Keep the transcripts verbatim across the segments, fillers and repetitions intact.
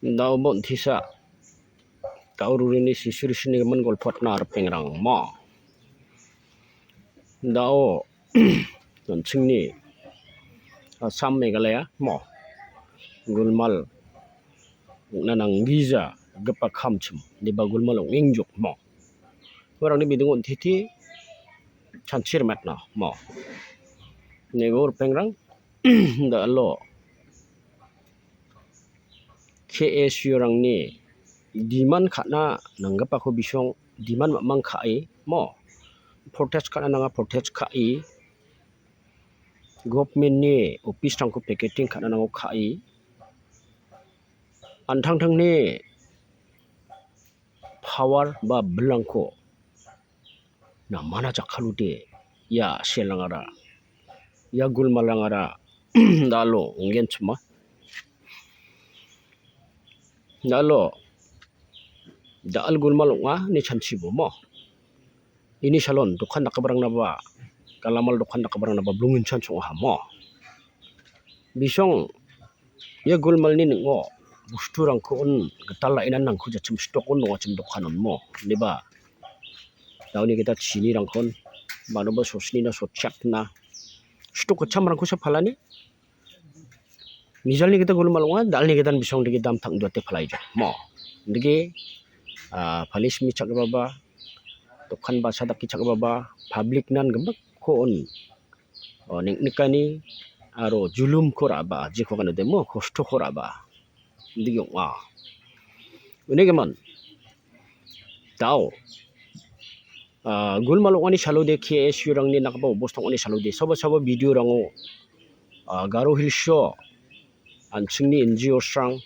Dao bon tisa, dao rurini sisiri sinigimin golpotna ripengrang mo. Dao nonsingni Assam Meghalaya mo. Gulmal ong·na nanggija gipa kamchim, diba gulmal ong·engjok mo. Uarangni bidingo on·titi chanchi rimatna mo. Nego ripengrang dalo K S U rangni demand ka·na nanggipako bisong demand mamang ka·e mo. Protest ka·na nanga protest ka·e. Government-ni office-rangko picketing ka·na nango ka·e. An·tangtangni power ba bilrangko namana jakkalode ia selrangara, ia gulmalrangara dalo ong·genchima. Dalo dal gulmal ong·a ine chanchibo mo. Ini salon dokan dakgiparangnaba, galamal dokan dakgiparangnaba blongin chanchong·aha mo. Bisong ia gulmalni ning·o bosturangko on gital ra·e nangko jachim stok on dongachim dokanon mo. Indiba daoni gita chinirangkon manoba sosnina sotchatna stok gitchamrangkosa palani. Mijalni gita gulmal ong·a, dalni gitan bisong dike dam tang·duate palaija mo. Dike, ah, palis mi chakgipaba, dokan basa dake chakgipaba, public nan gimikko on, oh, ning·nikani aro julumko ra·ba, jeko kanode mo, kostoko ra·ba. Dike ong·a. Unigimin, dao, ah, gulmal ong·ani salode K S U rangni nakba obostang ong·ani salode sabo sabo video rango, ah, Garo Hills-o an·chingni N G Os rang,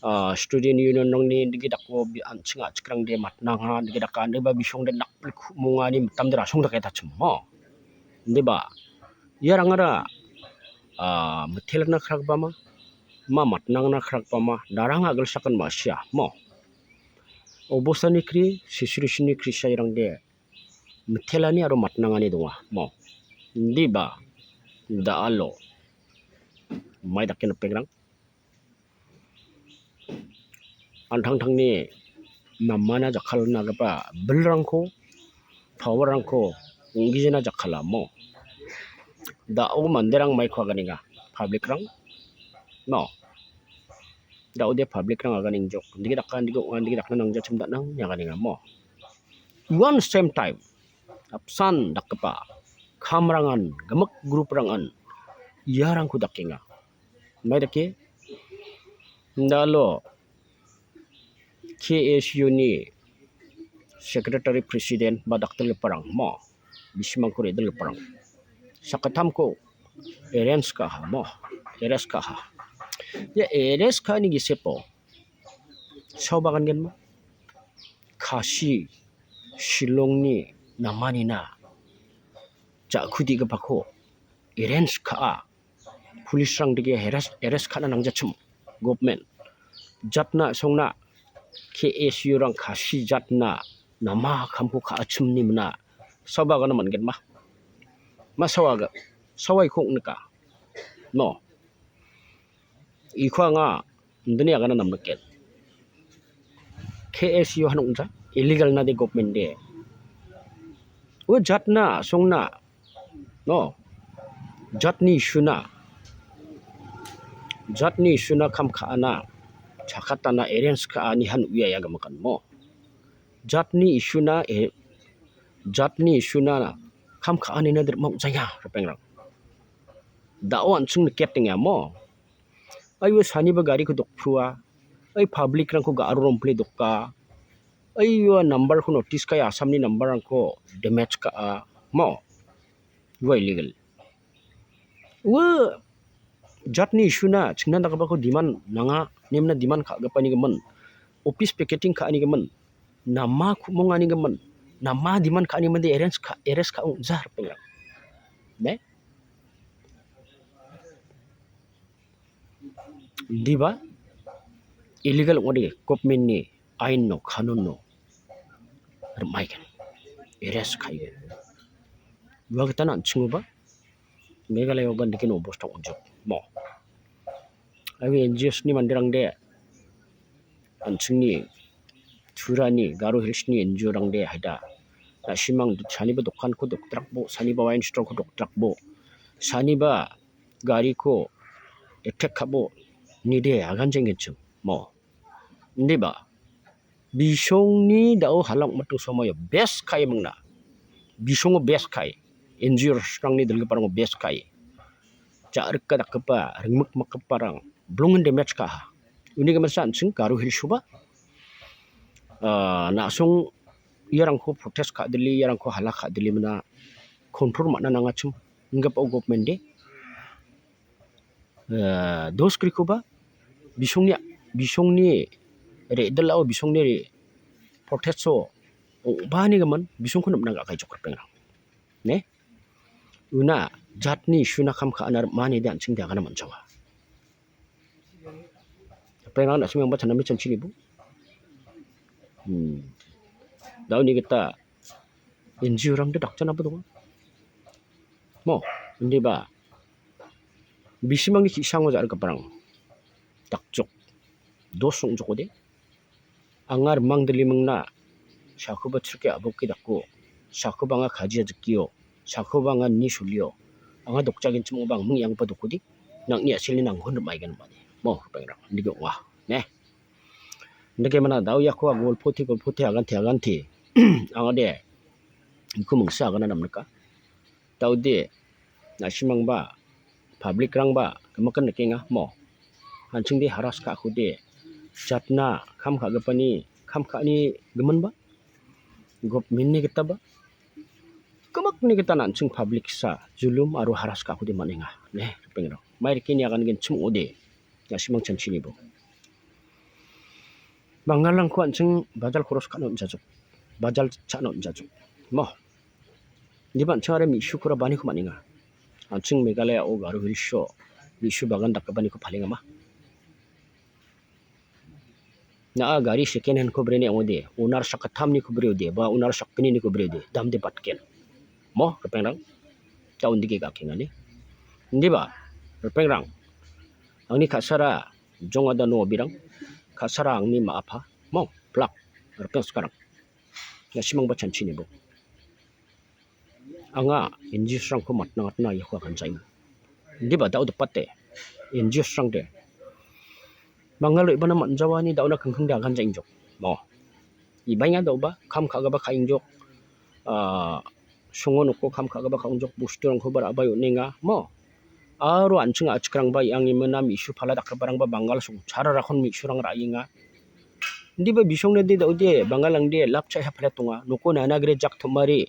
ah, student union rangni dike dako bi-, an·ching a·chikrangde matnanga dike daka indiba bisongde nakpil ku·mongani mitamde rasong dake tachimo. Indiba iarangara, ah, mitelna krakbama, ma matnangna krakbama, darang agilsakan ma·sia mo. Obostani kri, sisrisini krisairangde mitelani aro matnangani donga mo. Indiba dalo mai dake nipengrang. An·tangtangni namana jakkalnagipa bilrangko, power-rangko ong·gijena jakkala mo. Dao manderang maiko aganenga, public-rang mo. Dao de public-rang aganengjok. Dike daka, dike ong·a, dike dakna nangjachim da·nang ine aganenga mo. One same time, apsan dakgipa kamrangan, gimik group-rangan iarangko dakenga. Mai dake, dalo K S U-ni secretary president ba dakdilgiparang mo, bisimangko re·dilgiparang sakgittamko arrest ka·aha mo, arrest ka·aha. Ia arrest ka·ani gisepo saobagan gen ma? Khasi Shillongni namanina ja·ku digipako arrest ka·a. Police-rang dike arrest, arrest ka·na nangjachim. Government jatna songna K S U-rang Khasi jatna nama kamko ka·achimni mina saoba agana man·gen ma? Ma saoa aga, saoa iko ong·nika. No. Iko anga indine agana namniken. K S U han ong·ja, illegal na de government de. O jatna songna, no, jatni issue-na, jatni issue-na kam ka·ana, chakatana arrest ka·ani han uiaia gimikan mo. Jatni issue-na, e, jatni issue-na kam ka·anina dirima ong·jaia, ripengrang. Da·o an·ching niketenga mo. Aiwa saniba gariko dokprua. Ai public-rangko ga·aro rompile doka. Aiwa number-ko notice ka·e Assamni number-rangko damage ka·a. Mo. Ua illegal. Ua jatni issue-na chingna dakgipako demand nanga, nemna demand ka·gipani gimin. Office picketing ka·ani gimin. Nama ku·mongani gimin. Nama demand ka·ani gimin de arrest ka-, arrest ka·ong jar pengrang. Ne? Indiba illegal ong·ode government-ni ain-o, kanun-o rim·aigen, arrest ka·aigen. Ua gitana an·chingoba Meghalaya-oba indakeni obosta ong·jok mo. Aiwe N G Os-ni manderangde an·chingni Turani Garo Hillsni N G O-rangde haida. Na·simang saniba dokanko dokdrakbo, saniba wine store-ko dokdrakbo, saniba gariko attack ka·bo nide aganjenggenchim mo. Indiba bisongni da·o halak matong somoio bes ka·e mingna. Bisongo bes ka·e. N G O-rangni dilgiparango bes ka·e. Ja·rika dakgipa, ringmik makgiparang, bilongen damage ka·aha. Uni giminsa an·ching Garo Hills-oba, ah, na·song iarangko protest ka·dile, iarangko hala ka·dilemina control man·na nangachim, inggipao government-de. Eh, dos grikoba bisongni, bisongni re·dilao, bisongni re-, protest-o ong·banigimin bisongko nimna ga·kai jokripengrang. Ne? Una jatni isuna kam ka·ana rim·anide an·ching diagana man·jawa. Ripengrang na·simangba chanami chanchinibo. Hmm. Dauni gita N G O-rangde dakjanaba donga. Mo, indiba bisimangni ki·sango ja·rikgiparang dakjok, dos ong·jokode. Anga rimang dilimingna sakoba chirke aboke dako, sakoba anga kajia jikio, sakoba anga ni solio, anga dokjagenchim ong·ba angming ianggipa dokode, nang·ni a·selni nanghon rim·aigen ong·ade. Mo, ripengrang, indike ong·a, ne? Indake mana dao iako golpote, golpote, agante, agante. Angade iko mingsa agana namnika. Daode, na·simangba, public-rangba gimikan nikenga mo. An·chingde harass ka·akode jatna kam ka·gipani, kam ka·ani giminba, government-ni gitaba, gimikni gita an·ching public sa julum aro harass ka·akode man·enga, ne, ripengrang. Mairikeni agangenchim ong·ode, na·simang chanchinibo. Bangalrangko an·ching bajal koros ka·na on·jajok, bajal cha·na on·jajok. Mo. Indiba an·ching are mi·sukora baniko man·enga. An·ching Meghalaya-o Garo Hills-o mi·su bagan dakgipaniko palengama. Na·a gari second hand-ko brene ong·ode, onar sakgittamniko breode, ba onar sakgnini-ko breode, damde batgen. Mo, ripengrang? Da undike ga·kengani. Indiba, ripengrang, angni ka·sara jongada no abirang, ka·sara angni ma·apa, mo, plak, ripeng skarang. Na·simangba chanchinibo. Anga N G O-srangko matna gatna iako aganjaenga. Indiba da·o dipate, N G O-srangde. Bangalo ibana man·jawani da·ona kingkingde aganjaengjok. Mo. Ibaenga da·oba, kam ka·gipa ka·engjok. Ah, songo noko kam ka·gipa ka·engjok bosturangkoba ra·bae on·enga. Mo. Aro an·ching a·chikrangba iangimina mi·su pala dakgiparangba Bangal songchararakon mi·surang ra·enga. Indiba bisongnede da·ode, Bangalangde lap cha·e haplet donga. Noko nanagre jak tomari,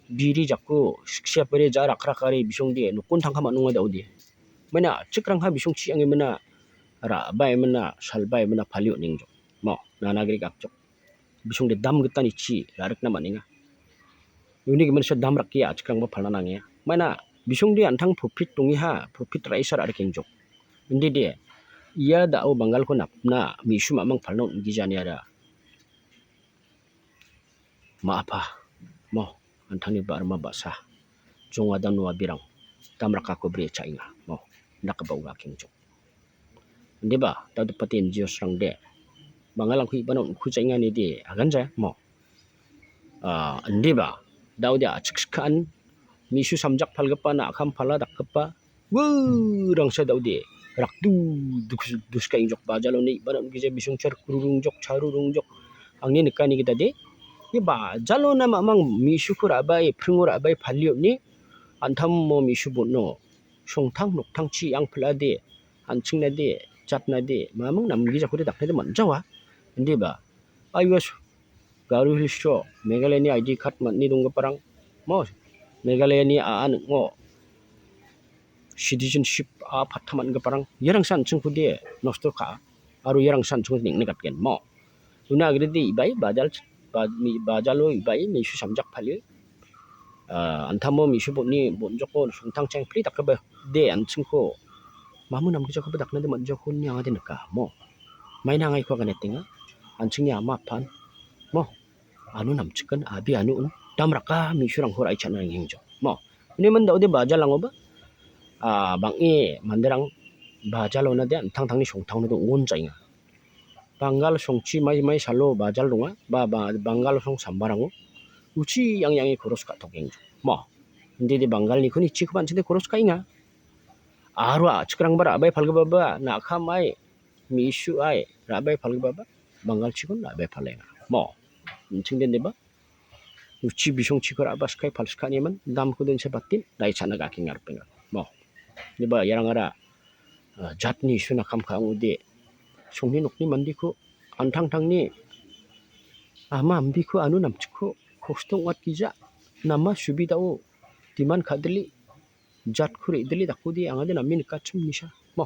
biri jakku, siksiapere ja rakrakari bisongde, nokon tangka man·onga da·ode. Maina a·chikrangha bisong chiangimina, ra·baemina, salbaemina, pali on·engjok. Mo, nanagre gakjok. Bisongde dam gitanichi ra·rikna man·enga. Uni giminsa dam rake a·chikrangba palna nangenga. Maina bisongde an·tang profit dongeha, profit ra·esa ra·rikengjok. Indide, ia da·o Bangalko napna mi·su mamang palna on·gijaniara. Ma·apa, mo, an·tangni ba·rima ba·sa, jongada noa birang, dam rakako bri cha·enga, mo, indakgipa uakengjok. Indiba, da·o dipate N G O-srangde, Bangalangko ibana on·kujaenga inide, aganja, mo. Ah, indiba, da·ode a·chik sikaan, mi·su samjak palgipa, na·kam pala dakgipa, wirangsa da·ode, rakdu dus-, duskaengjok bajaloni, ibana on·gija bisongchar kururungjok, charurungjok, angni nikani gitade, ia bajalona mamang mi·suko ra·bae, pringo ra·bae palioni, an·tamo mi·su bon·o, songtang noktangchi ang pilade, an·chingnade, jatnade, mamang namgijakode daknade man·jawa. Indiba, aiwa Garo Hills-o Meghalayani I D card man·e donggiparang, mo, Meghalayani a·a ning·o citizenship a·a patta man·giparang, iarangsa an·chingkode nosto ka·a, aro iarangsa an·chingko neng·na gatgen, mo. Una agrede ibai bajal, ba-, mi-, bajalo ibai mi·su samjak pali. Ah, an·tamo mi·su botni bonjoko songtang cheng pli dakgipa de an·chingko mamu namgijakoba daknade man·jako ine angade nika, mo. Maina anga iko aganetenga. An·chingni ama apan, mo. Anu namchikan, abi anu un. Dam raka mi·surangko ra·e cha·na rengengjok, mo. Uni min da·ode bajalangoba, ah, bang·e manderang bajalonade an·tangtangni songtangonade ong·onjaenga. Bangal songchi mai mai salo bajal donga, ba, ba, Bangal song sambarango uchi yang yangi koros ka·tokeng. Mo, indide Bangalniko nichikoba an·chingde koros ka·enga. Aro a·chikrangba ra·bae palgipaba, na·kam ai, me·su ai, ra·bae palgipaba, Bangalchikon ra·bae palenga. Mo, an·chingde indiba uchi bisongchiko ra·ba sikae palsika niman, damko densa batin, dai chana gakenga ripeng. Mo, indiba iarangara, ah, jatni isuna kam ka·angode, songni nokni mandeko, an·tangtangni ama ambiko anu namchiko kosto ong·atgija, nama subidao diman ka·dili, jatko re·dili dakode angade name nikachim nisa. Mo,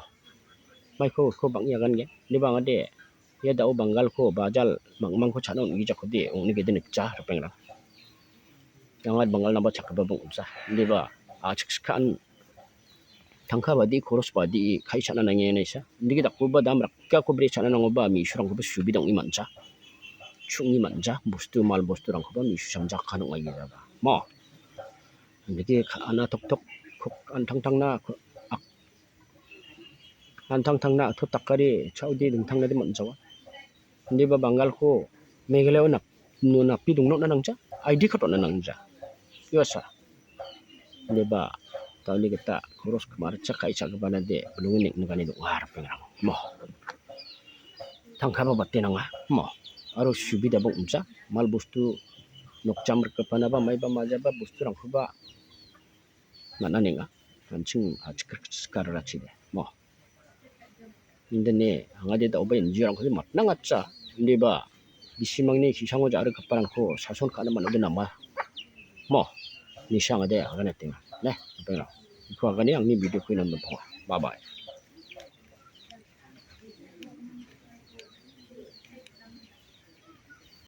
maiko urko bang·e agangen. Indiba angade ia dao Bangalko bajal mangmangko cha·na on·gijakode ong·nigede nikja ripengrang. Angad Bangalnaba chakgipa bang·gija. Indiba a·chiksikan tangka badi, koros badi kai cha·na nangengaisa. Indike dakgipa dam rakkako bri cha·na nangoba me·surangkoba subida ong·e man·ja. Chu·e man·ja. Bostu, mal bosturangkoba me·su samjakan ong·aigijaba. Mo. Indike ka-, ana toktok kok an·tangtangna ko-, ak-, an·tangtangna atot dakari cha·ode dingtangnade man·jawa. Indiba Bangalko Meghalaya-o nap-, no-, napi dongnona nangja, I D card on·na nangja. Iwasa. Indiba tauni gita koros kmarcha ka·e cha·gipanade bilongen neng·gni donga ripengrang. Mo. Tangkaba bate nanga. Mo. Aro subidaba ong·ja. Mal bostu nokjam rikgipanaba maiba majaba bosturangkoba man·anenga. An·ching a·chik-, chikararachide. Mo. Indine angade daoba N G O-rangkode matnangatja. Indiba bisimangni ki·sango ja·rikgiparangko sason ka·na man·ode nama. Mo. Nisa angade aganatenga. Ne, ripengrang. Iko agane angni video-ko iano dontonga. Bye bye.